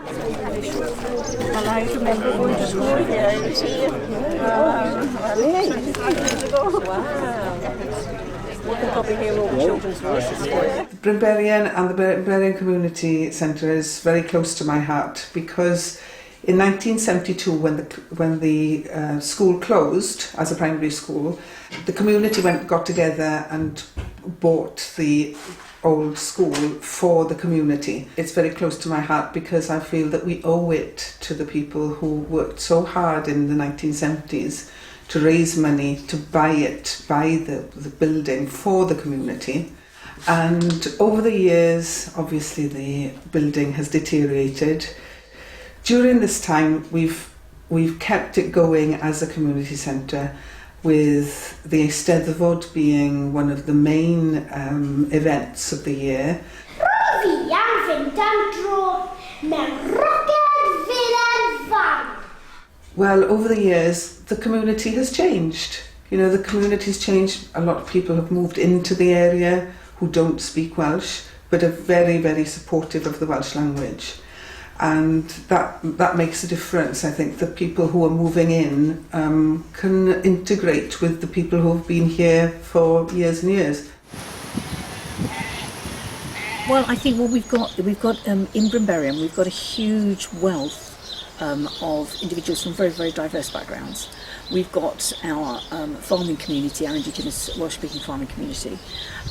Well, I remember going to school here. You see. 25 years ago. Wow. You can probably hear all the children's voices. Brynberian and the Brynberian Community Centre is very close to my heart because in 1972 when the, when the uh, school closed as a primary school, the community went got together and bought the old school for the community. It's very close to my heart because I feel that we owe it to the people who worked so hard in the 1970s to raise money to buy it, buy the, the building for the community. And over the years, obviously the building has deteriorated. During this time, we've, we've kept it going as a community centre with the Eisteddfod being one of the main um, events of the year. Rwy fi am fynd am dro mewn roced felen fawr. Well, over the years, the community has changed. You know, the community's changed. A lot of people have moved into the area who don't speak Welsh, but are very, very supportive of the Welsh language. And that, that makes a difference. I think the people who are moving in um, can integrate with the people who have been here for years and years. Well, I think what we've got, we've got um, in Brynberian, we've got a huge wealth um, of individuals from very, very diverse backgrounds. We've got our um, farming community, our Indigenous Welsh-speaking farming community,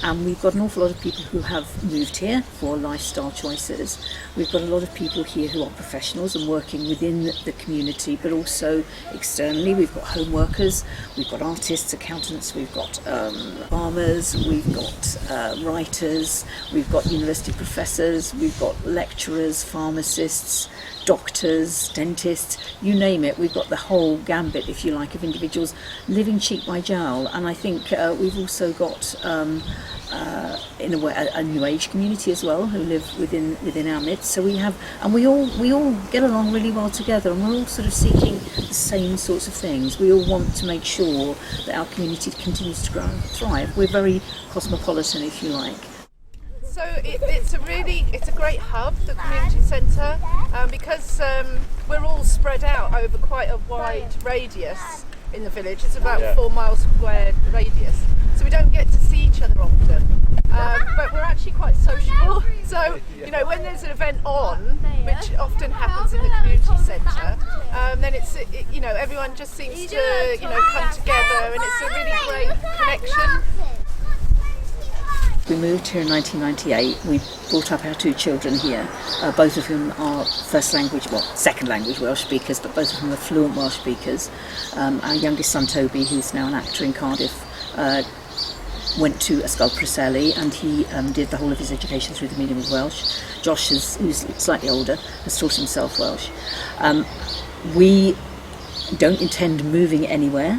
and we've got an awful lot of people who have moved here for lifestyle choices. We've got a lot of people here who are professionals and working within the community, but also externally. We've got home workers, we've got artists, accountants, we've got um, farmers, we've got uh, writers, we've got university professors, we've got lecturers, pharmacists, doctors, dentists, you name it. We've got the whole gambit, if you like, of individuals living cheek by jowl. And I think uh, we've also got, um, uh, in a way, a, a new age community as well who live within within our midst. So we have, and we all we all get along really well together, and we're all sort of seeking the same sorts of things. We all want to make sure that our community continues to grow and thrive. We're very cosmopolitan, if you like. So it, it's a really, it's a great hub, the community centre, um, because um, we're all spread out over quite a wide radius in the village. It's about yeah. four miles square radius, so we don't get to see each other often. Um, but we're actually quite sociable. So you know, when there's an event on, which often happens in the community centre, um, then it's it, you know everyone just seems to you know come together, and it's a really great connection. We moved here in 1998. We brought up our two children here, uh, both of whom are first language, well, second language Welsh speakers, but both of whom are fluent Welsh speakers. Um, our youngest son, Toby, who's now an actor in Cardiff, uh, went to Ysgol Preseli and he um, did the whole of his education through the medium of Welsh. Josh, is, who's slightly older, has taught himself Welsh. Um, we don't intend moving anywhere.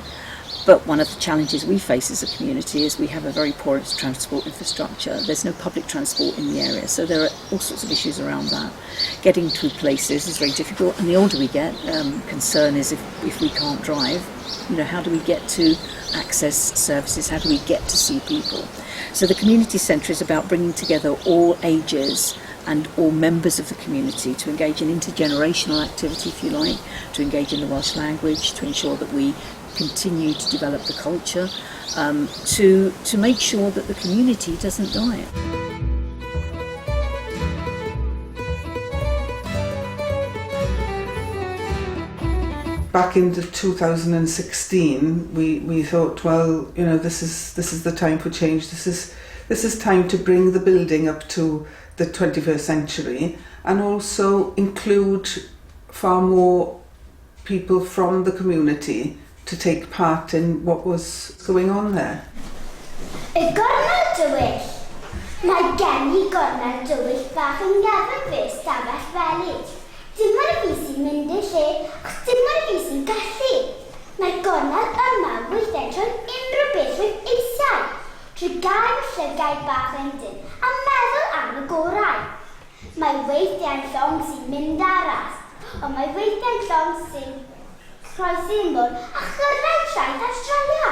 But one of the challenges we face as a community is we have a very poor transport infrastructure. There's no public transport in the area, so there are all sorts of issues around that. Getting to places is very difficult, and the older we get, um, concern is if, if we can't drive, you know, how do we get to access services? How do we get to see people? So the community centre is about bringing together all ages and all members of the community to engage in intergenerational activity, if you like, to engage in the Welsh language, to ensure that we continue to develop the culture, um, to, to make sure that the community doesn't die. Back in 2016, we, we thought, well, you know, this is, this is the time for change. This is, this is time to bring the building up to the 21st century and also include far more people from the community to take part in what was going on there. Y gornel dywyll. Mae gen i gornel dywyll bach yng nghefn fy stafell wely. Dim ond fi sy'n mynd i'r lle, ac dim ond fi sy'n gallu. Mae'r gornel yma weithiau'n troi unrhyw beth rwyf eisiau, trwy gau fy llygaid bach yn dynn a meddwl am y gorau. Mae weithiau'n llong sy'n mynd ar rast, ond mae weithiau'n llong sy'n croesi'r môr a chyrraedd traeth Awstralia.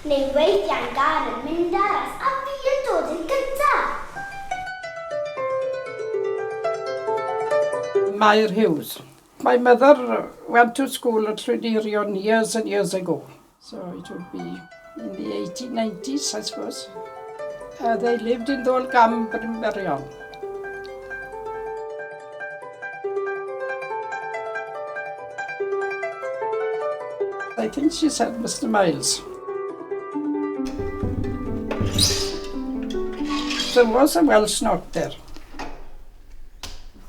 Neu weithiau'n gar yn mynd ar ras a fi yn dod yn gyntaf. Mair Hughes. My mother went to school at Llwynyrion years and years ago. So it would be in the 1890s, I suppose. They lived in Ddolgam, Brynberian. I think she said Mr Miles. There was a Welsh note there.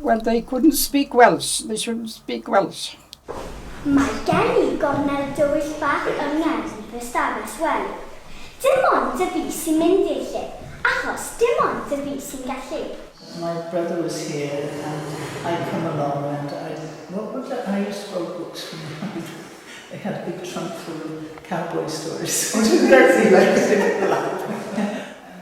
Well, they couldn't speak Welsh. They shouldn't speak Welsh. Mae gen i gornel dywyll bach yng nghefn fy stafell wely. Dim ond y fi sy'n mynd i'r lle, achos dim ond y fi sy'n gallu. My brother was here and I'd come along and I, what was it? I used to borrow books from them. They had a big trunk full of cowboy stories.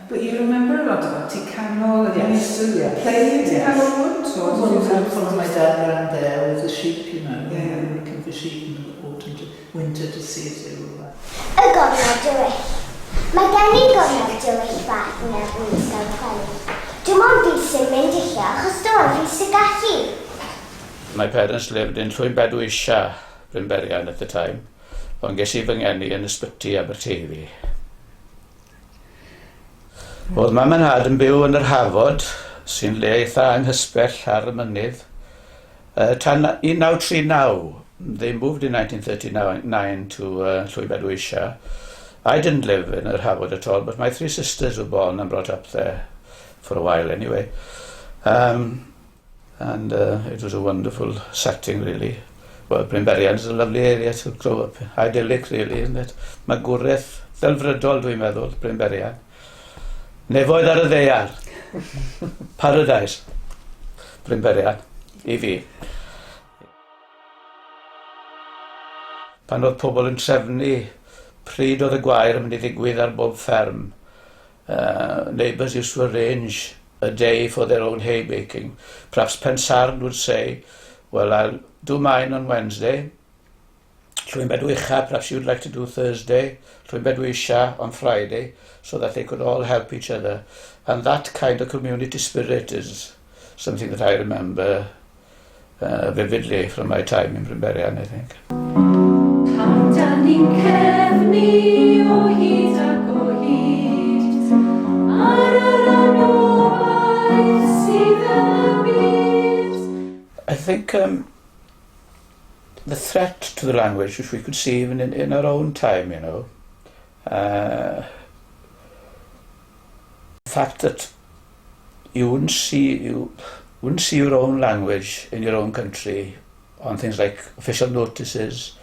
But you remember a lot about Tŷ Canol and you Yes, used to yes, play in Tŷ yes. Canol Wood? Or Well, did you I'd follow my dad around there with the sheep, Yeah. we were looking for sheep in the autumn to winter to see if they were right. Y gornel dywyll. Mae gen i gornel dywyll bach yng nghefn fy stafell wely. Dim ond fi sy'n mynd i'r lle achos dim ond fi sy'n gallu. My parents lived in Llwynbedw Isha, Brynberian at the time, ond ges i fy ngeni yn ysbyty Aberteifi. Oedd mam a nhad yn byw yn yr Hafod, sy'n le eitha anghysbell ar y mynydd. Tan 1939, they moved in 1939 to Llwynbedw Isha. I didn't live in yr Hafod at all, but my three sisters were born and brought up there for a while anyway. And it was a wonderful setting, really. Well, Brynberian is a lovely area to grow up. Idyllic, really, isn't it? Magwraeth ddelfrydol, dwi'n meddwl, Brynberian. Nefoedd ar y ddaear. Paradise. Brynberian, i fi. Pan oedd pobl yn trefnu pryd oedd y gwair yn mynd i ddigwydd ar bob fferm, neighbours used to arrange a day for their own hay baking. Perhaps Pensarn would say, "Well, I'll do mine on Wednesday." Llwynbedw Ucha, perhaps you'd like to do Thursday. Llwynbedw Isha on Friday, so that they could all help each other. And that kind of community spirit is something that I remember vividly from my time in Brynberian, I think. Pam dan ni'n cefnu o hyd ac o hyd ar yr anobaith sydd yn y byd. I think the threat to the language, which we could see even in our own time, the fact that you wouldn't see your own language in your own country on things like official notices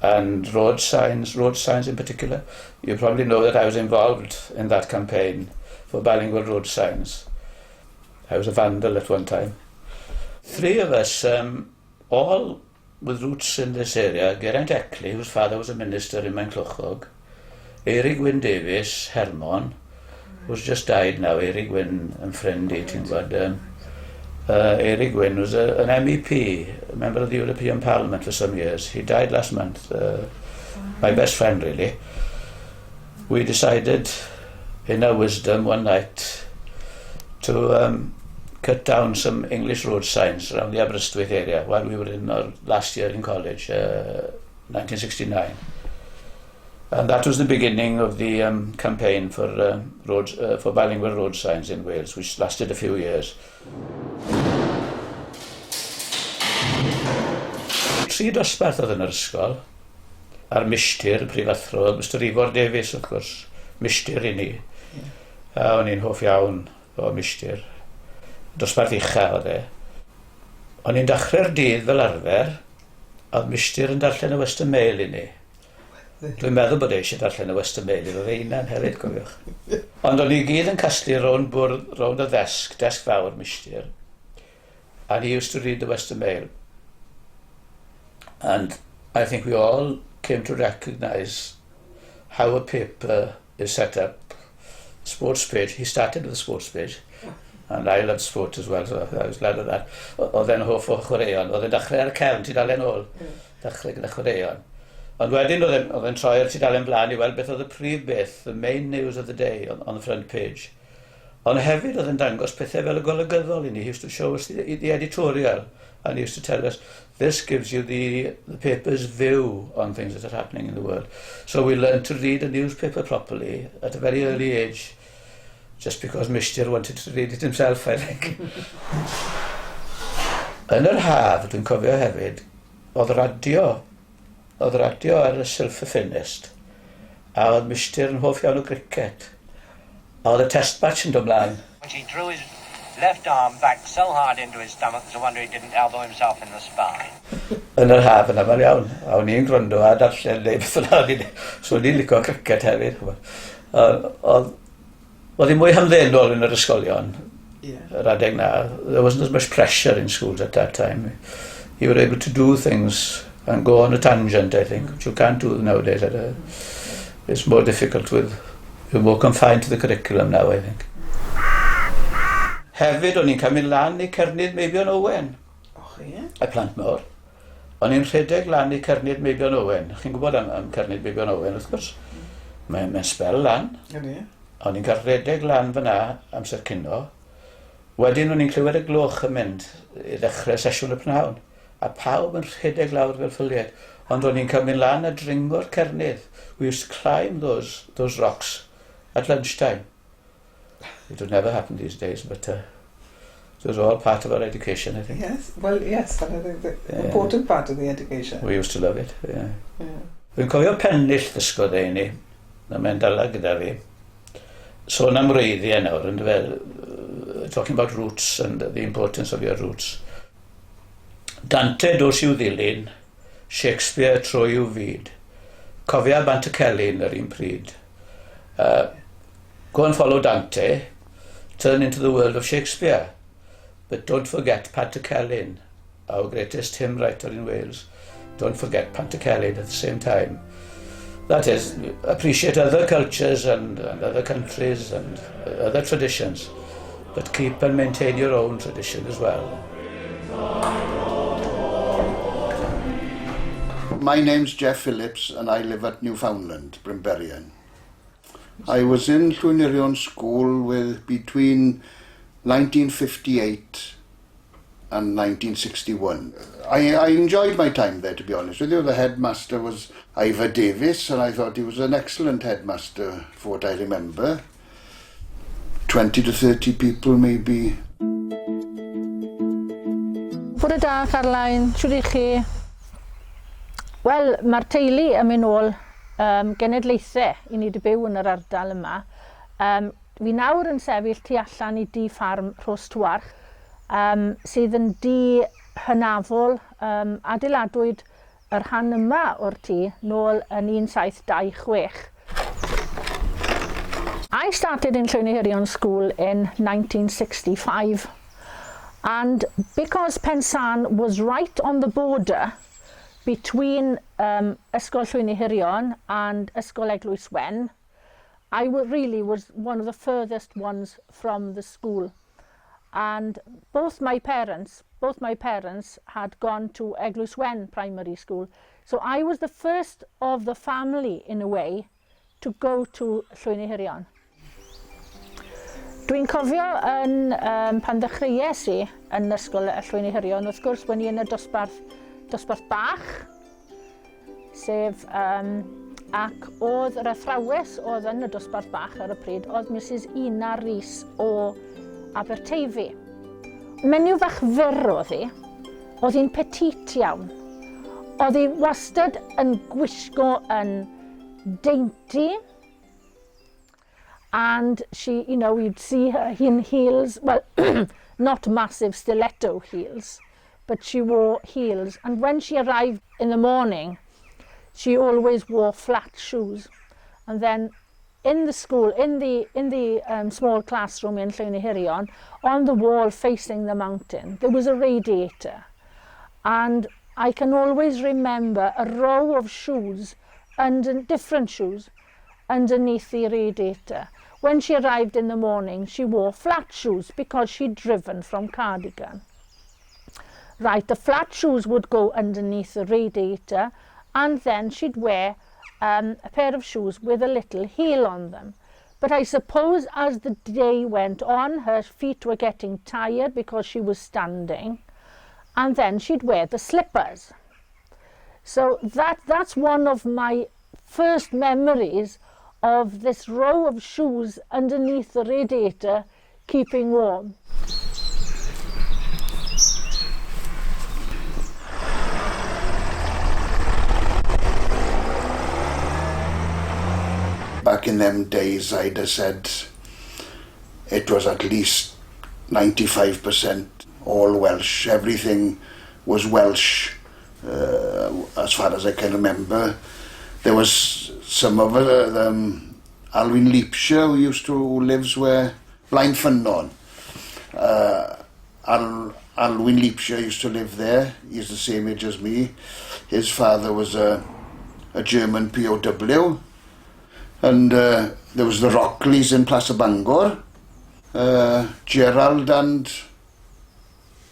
and road signs in particular. You probably know that I was involved in that campaign for bilingual road signs. I was a vandal at one time. Three of us, all with roots in this area, Geraint Eckley, whose father was a minister in Maenclochog, Eric Wyn Davies, Hermon, who's just died now, Eric Wyn yn ffrind i, ti'n gwybod. Eric Wyn was an MEP, a member of the European Parliament for some years. He died last month. My best friend, really. We decided, in our wisdom, one night, to cut down some English road signs around the Aberystwyth area while we were in our last year in college, 1969. And that was the beginning of the campaign for bilingual road signs in Wales, which lasted a few years. Tri dosbarth oedd yn yr ysgol, a'r mistir, y prifathro, Mr Ifor Davies, wrth gwrs, mistir i ni. A o'n i'n hoff iawn o mistir. Dosbarth ucha oedd e. O'n i'n dechrau'r dydd fel arfer, a oedd mistir yn darllen y Western Mail i ni. Dwi'n meddwl bod e eisiau darllen y Western Mail iddo fe hunan hefyd, cofiwch. Ond o'n i gyd yn casglu rownd bwrdd, rownd y ddesg, desg fawr mistir. And he used to read the Western Mail. And I think we all came to recognise how a paper is set up. Sports page, he started with the sports page. And I loved sport as well, so I was glad of that. Oedd e'n hoff o chwaraeon. Oedd e'n dechrau ar y cefn, tudalen ôl. Dechrau gyda chwaraeon. Ond wedyn oedd e'n troi ar tudalen blaen i weld beth oedd y prif beth, the main news of the day on the front page. Ond hefyd oedd yn dangos pethau fel y golygyddol i ni. He used to show us the editorial and he used to tell us this gives you the paper's view on things that are happening in the world. So we learned to read a newspaper properly at a very early age, just because Mishtir wanted to read it himself, I think. Yn yr haf, dwi'n cofio hefyd, oedd radio ar y silff y ffenest, a oedd Mishtir yn hoff iawn o cricket. A oedd y test match yn dod mlaen. Which he drew his left arm back so hard into his stomach it's a wonder he didn't elbow himself in the spine. Yn yr haf yn aml iawn. A o'n i'n gwrando a darllen neu beth bynnag. So o'n i'n licio cricket hefyd. Oedd hi'n mwy hamddenol yn yr ysgolion. Yr adeg na. There wasn't as much pressure in schools at that time. You were able to do things and go on a tangent, I think, which you can't do nowadays. It's more difficult with... You're more confined to the curriculum now, I think. Hefyd, o'n i'n cael mynd lan i Cernydd Meibion Owen. Och, ie. Y plant mawr. O'n i'n rhedeg lan i Cernydd Meibion Owen. Chi'n gwybod am Cernydd Meibion Owen, wrth gwrs. Mae'n sbel lan. Ydy. O'n i'n cael rhedeg lan fyna amser cino. Wedyn o'n i'n clywed y gloch yn mynd i ddechrau sesiwn y prynhawn. A pawb yn rhedeg lawr fel ffyliaid. Ond o'n i'n cael mynd lan a dringo'r cernydd. We used to climb those rocks at lunchtime. It would never happen these days, but it was all part of our education, I think. Yes, well, yes, and I think the important part of the education. We used to love it, yeah. Fi'n cofio pennill ddysgodd e i ni, na mae'n dala gyda fi. Sôn am wreiddiau nawr, yn fel, talking about roots and the importance of your roots. Dante dos i'w ddilyn, Shakespeare troi i'w fyd. Cofia Bant y Celyn yr un pryd. Go and follow Dante, turn into the world of Shakespeare. But don't forget Pantycelyn, our greatest hymn writer in Wales. Don't forget Pantycelyn at the same time. That is, appreciate other cultures and other countries and other traditions, but keep and maintain your own tradition as well. My name's Jeff Phillips and I live at Newfoundland, Brynberian. I was in Llwynyrion School with between 1958 and 1961. I enjoyed my time there, to be honest with you. The headmaster was Ivor Davis, and I thought he was an excellent headmaster, for what I remember. 20 to 30 people, maybe. Bore da, Caroline. Shwd i chi? Wel, mae'r teulu yn mynd nôl genedlaethau i ni wedi byw yn yr ardal yma. Fi nawr yn sefyll tu allan i dŷ ffarm Rhostwarch, sydd yn dŷ hynafol. Adeiladwyd y rhan yma o'r tŷ nôl yn 1726. I started in Llwynyhirion School in 1965, and because Pensarn was right on the border between Ysgol Llwynyhirion and Ysgol Eglwys Wen, I really was one of the furthest ones from the school. And both my parents had gone to Eglwys Wen Primary School. So I was the first of the family, in a way, to go to Llwynyhirion. Dwi'n cofio yn, pan ddechreuais i yn ysgol y Llwynyhirion, wrth gwrs, o'n i yn y dosbarth bach, sef, ac oedd yr athrawes oedd yn y dosbarth bach ar y pryd, oedd Mrs Ina Rees o Aberteifi. Menyw fach fyr oedd hi, oedd hi'n petite iawn. Oedd hi wastad yn gwisgo yn dainty, and she, you'd see her in heels, well, not massive stiletto heels, but she wore heels. And when she arrived in the morning, she always wore flat shoes. And then in the school, in the small classroom in Llwynyhirion, on the wall facing the mountain, there was a radiator. And I can always remember a row of shoes, and different shoes, underneath the radiator. When she arrived in the morning, she wore flat shoes because she'd driven from Cardigan. Right, the flat shoes would go underneath the radiator, and then she'd wear a pair of shoes with a little heel on them. But I suppose as the day went on, her feet were getting tired because she was standing, and then she'd wear the slippers. So that's one of my first memories of this row of shoes underneath the radiator keeping warm. Back in them days, I'd have said it was at least 95% all Welsh. Everything was Welsh, as far as I can remember. There was some of it, Alwyn Leapshire, who used to, who lives where Blaenffynnon. Alwyn Leapshire used to live there. He's the same age as me. His father was a German POW. And there was the Rockleys in Plas y Bangor. Gerald and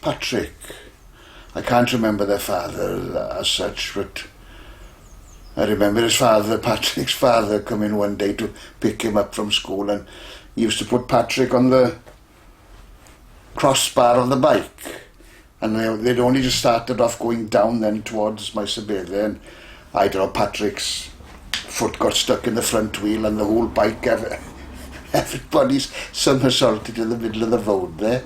Patrick. I can't remember their father as such, but I remember his father, Patrick's father, coming one day to pick him up from school, and he used to put Patrick on the crossbar of the bike. And they'd only just started off going down then towards Maesybedde, and I don't know, Patrick's foot got stuck in the front wheel and the whole bike, everybody's somersaulted in the middle of the road there.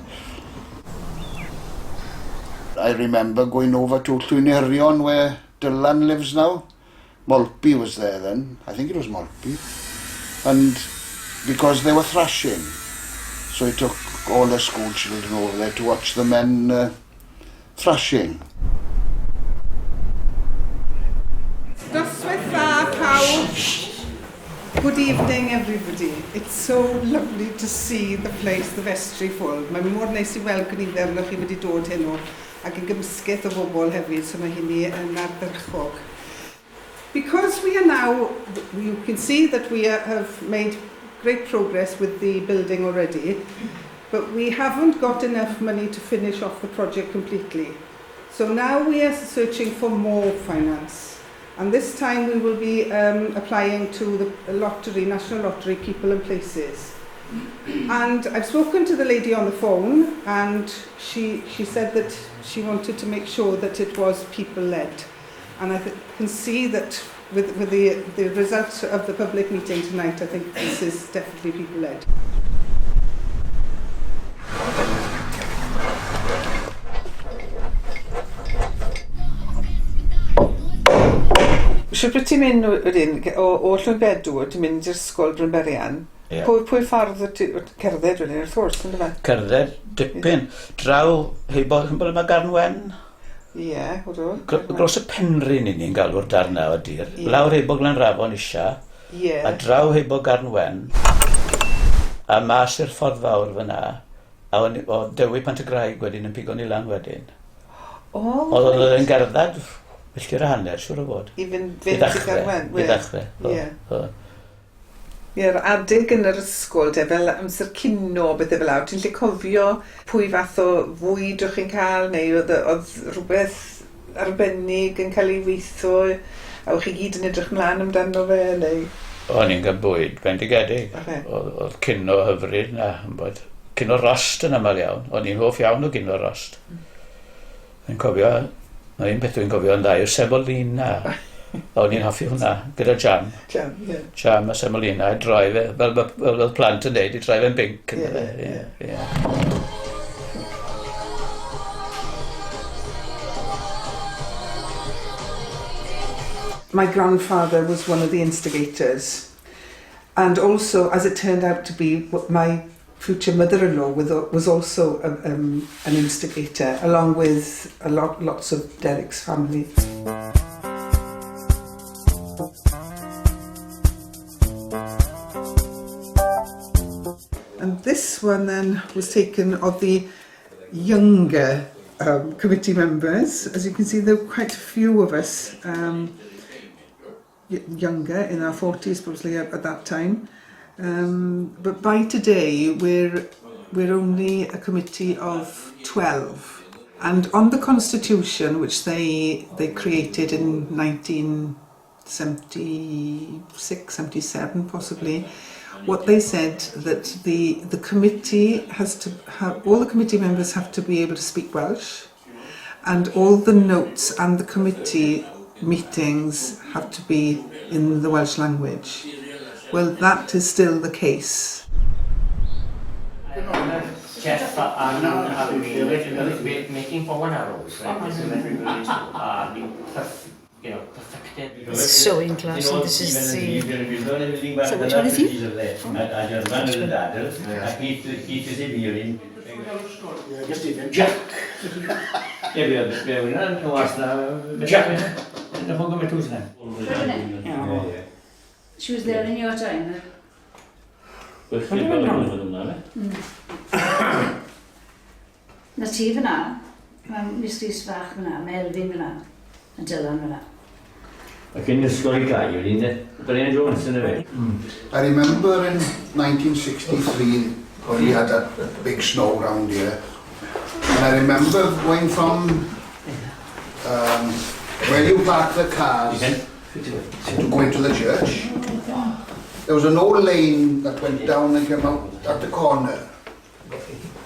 I remember going over to Llwynherion where Dylan lives now. Maltby was there then. I think it was Maltby. And because they were thrashing, so he took all the school children over there to watch the men thrashing. Noswaith dda, pawb. Good evening, everybody. It's so lovely to see the place, the vestry full. Mae mor neis i weld gynifer ohonoch chi wedi dod heno ac yn gymysgedd o bobl hefyd, so mae hynny yn ardderchog. Because we are now, you can see that we have made great progress with the building already, but we haven't got enough money to finish off the project completely. So now we are searching for more finance. And this time we will be applying to the lottery, National Lottery, People and Places. And I've spoken to the lady on the phone, and she said that she wanted to make sure that it was people-led. And I can see that with the result of the public meeting tonight, I think this is definitely people-led. Shwt wyt ti'n mynd wedyn, o Llwynbedw, ti'n mynd i'r ysgol Brynberian? Yeah. Pwy ffordd wyt ti'n cerdded wedyn wrth gwrs, yndyfe? Cerdded, dipyn. Draw, heibo, chi'n bod yma Garn Wen? Ie, odw. Gros y Penrhyn i ni'n galw'r darn 'na o dir. Ie. Lawr heibo Glanrafon isa. Ie. A draw heibo Garn Wen. A mas i'r ffordd fawr fyna. A o Dewi Pant y Graig wedyn yn pigo ni lan wedyn. O, Oedd reit. yn gerdded milltir a hanner, siŵr o fod. I fynd I i ddechrau. Garn Wen. I ddechrau. Ie. O. Ie'r adeg yn yr ysgol de, fel amser cino, bethau fel 'na, ti'n gallu cofio pwy fath o fwyd o'ch chi'n cael, neu oedd rhywbeth arbennig yn cael ei weithio, a o'ch chi gyd yn edrych mlaen amdano fe, neu... O'n i'n cael bwyd bendigedig. Oce. Oedd cino hyfryd na, bod. Cino rost yn aml iawn. O'n i'n hoff iawn o gino rost. Dwi'n cofio, mae un peth dwi'n cofio yn dda yw semolina. O'n i'n hoffi hwnna, gyda jam. Jam, ie. Jam a semolina, i droi fe, fel plant yn neud, i droi fe'n binc. Ie, Ie. My grandfather was one of the instigators. And also, as it turned out to be, my future mother-in-law was also an instigator, along with lots of Derek's family. And this one then was taken of the younger committee members. As you can see, there were quite a few of us younger, in our 40s probably at that time. But by today, we're only a committee of 12. And on the constitution, which they created in 1976, 77 possibly, What they said that the committee has to have, all the committee members have to be able to speak Welsh, and all the notes and the committee meetings have to be in the Welsh language. Well, that is still the case. Jeff and making bow and arrows, right? You know, perfected. Sewing class, and this is the... So which one is he? Jack. Jack. She was there in your time, then? Na ti fyna, mae Miss Rhys fach fyna, mae Elfyn fyna, a Dylan fyna. Ac yn ysgol i gael, Brian Jones yn y fe. I remember in 1963 when we had that big snow round here, and I remember going from where you park the cars to go into the church. There was an old lane that went down and came out at the corner,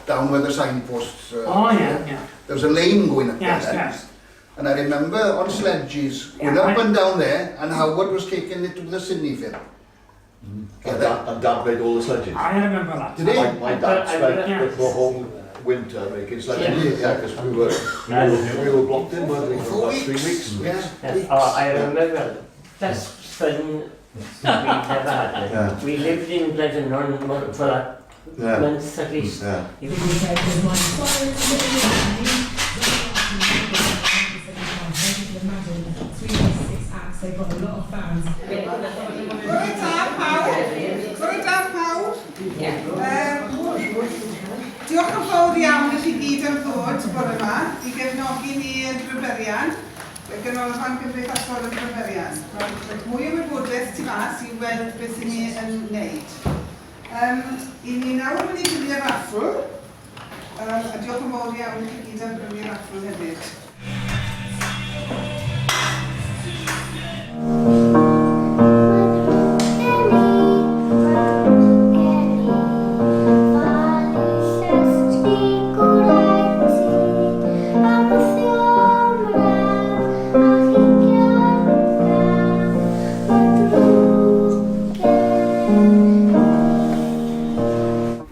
down where the signposts. Oh, yeah, yeah. There was a lane going up Yes, there. yes. And I remember on sledges going up and down there, and Howard was taking it to the Sydney Fair. And Dad made all the sledges. I remember that. Did he? My dad spent the whole winter making sledges. Yeah, because we were blocked in, weren't we, for about 3 weeks. Yeah. Yes. Oh, I remember best fun we ever had. Yeah. We lived in Blenheim for that month at least. Yeah. Bore da pawb. Bore da pawb. Diolch yn fawr iawn i chi gyd am ddod bore yma i gefnogi ni yn Brynberian, y Ganolfan Gymdeithasol yn Brynberian. Mae mwy o wybodaeth tu fas i weld beth i ni yn wneud. I ni nawr yn mynd i brynu'r raffl, a diolch yn fawr iawn i chi gyd am brynu'r raffl hefyd.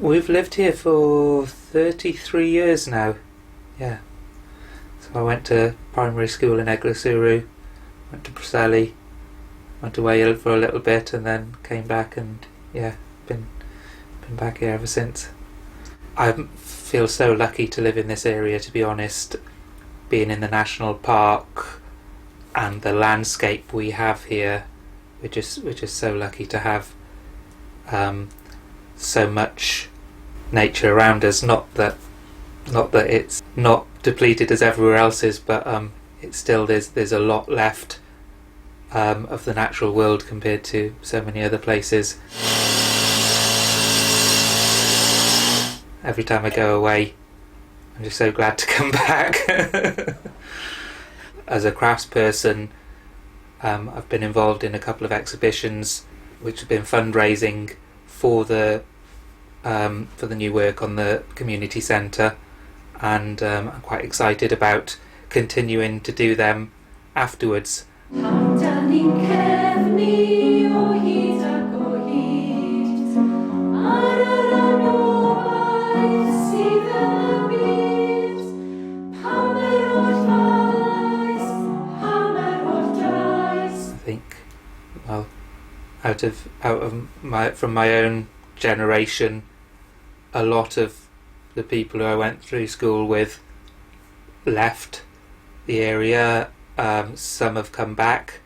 We've lived here for 33 years now, yeah. So I went to primary school in Eglwyswrw, went to Preseli, went away for a little bit and then came back and, yeah, been back here ever since. I feel so lucky to live in this area, to be honest, being in the national park and the landscape we have here. We're just so lucky to have so much nature around us. Not that it's not depleted as everywhere else is, but it's still there's a lot left of the natural world compared to so many other places. Every time I go away, I'm just so glad to come back. As a craftsperson, I've been involved in a couple of exhibitions which have been fundraising for the new work on the community centre, and I'm quite excited about continuing to do them afterwards. I think, well, from my own generation, a lot of the people who I went through school with left the area. Some have come back.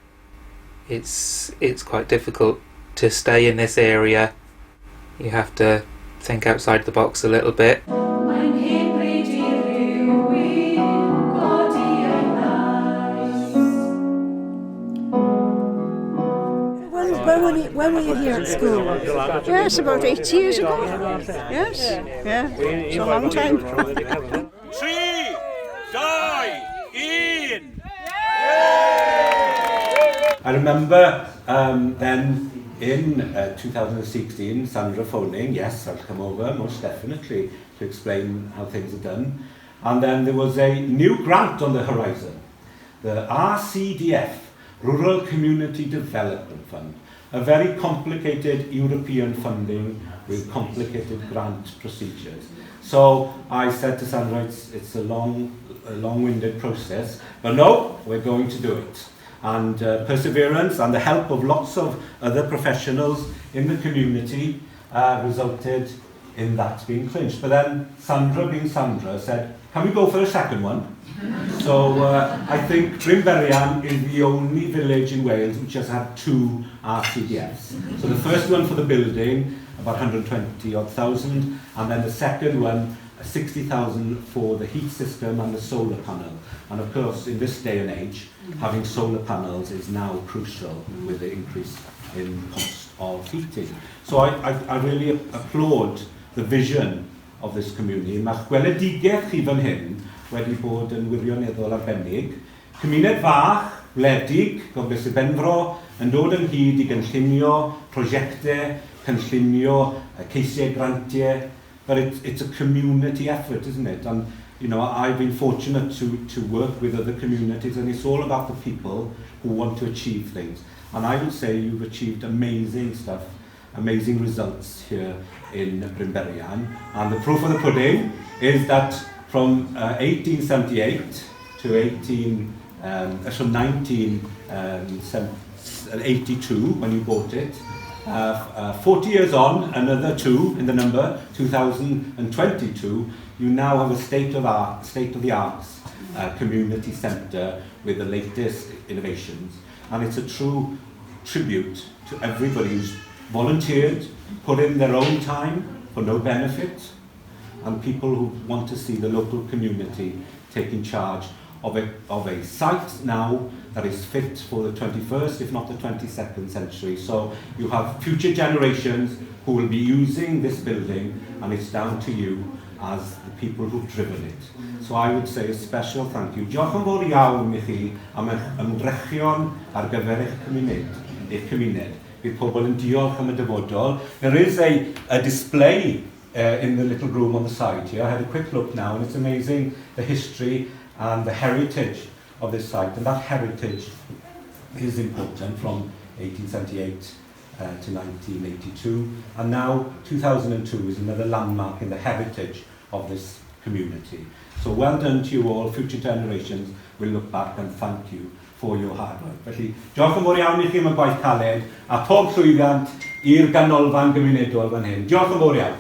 It's quite difficult to stay in this area. You have to think outside the box a little bit. When were you here at school? Yes, about 8 years ago. Yes, yeah, it's a long time. 3, 2, 1. I remember then in 2016, Sandra phoning, yes, I'll come over, most definitely, to explain how things are done. And then there was a new grant on the horizon, the RCDF, Rural Community Development Fund, a very complicated European funding with complicated grant procedures. So I said to Sandra, it's a long-winded process, but no, we're going to do it. And perseverance and the help of lots of other professionals in the community resulted in that being clinched. But then Sandra, being Sandra, said, can we go for a second one? So I think Brynberian is the only village in Wales which has had two RCDFs. So the first one for the building, about 120 odd thousand, and then the second one, 60,000 for the heat system and the solar panel. And of course, in this day and age, having solar panels is now crucial with the increase in cost of heating. So I really applaud the vision of this community. Mae'ch gweledigaeth chi fan hyn wedi bod yn wirioneddol arbennig. Cymuned fach, wledig, Gogledd Sir Benfro, yn dod ynghyd i gynllunio prosiectau, cynllunio ceisiau grantiau, but it's a community effort, isn't it? And I've been fortunate to work with other communities, and it's all about the people who want to achieve things. And I would say you've achieved amazing stuff, amazing results here in Brynberian. And the proof of the pudding is that from 1878 to so 1982, when you bought it, 40 years on, another two in the number, 2022, you now have a state of the arts community centre with the latest innovations. And it's a true tribute to everybody who's volunteered, put in their own time for no benefit, and people who want to see the local community taking charge of a site now that is fit for the 21st, if not the 22nd century. So you have future generations who will be using this building, and it's down to you as the people who've driven it. So I would say a special thank you. Diolch yn fawr iawn i chi am eich ymdrechion ar gyfer eich cymuned. Eich cymuned. Bydd pobl yn diolch am y dyfodol. There is a display in the little room on the side here. I had a quick look now, and it's amazing the history and the heritage of this site. And that heritage is important from 1878 to 1982. And now 2002 is another landmark in the heritage of this community. So well done to you all. Future generations will look back and thank you for your hard work. Felly, diolch yn fawr iawn i chi am y gwaith caled a pob llwyddiant i'r ganolfan gymunedol fan hyn. Diolch yn fawr iawn.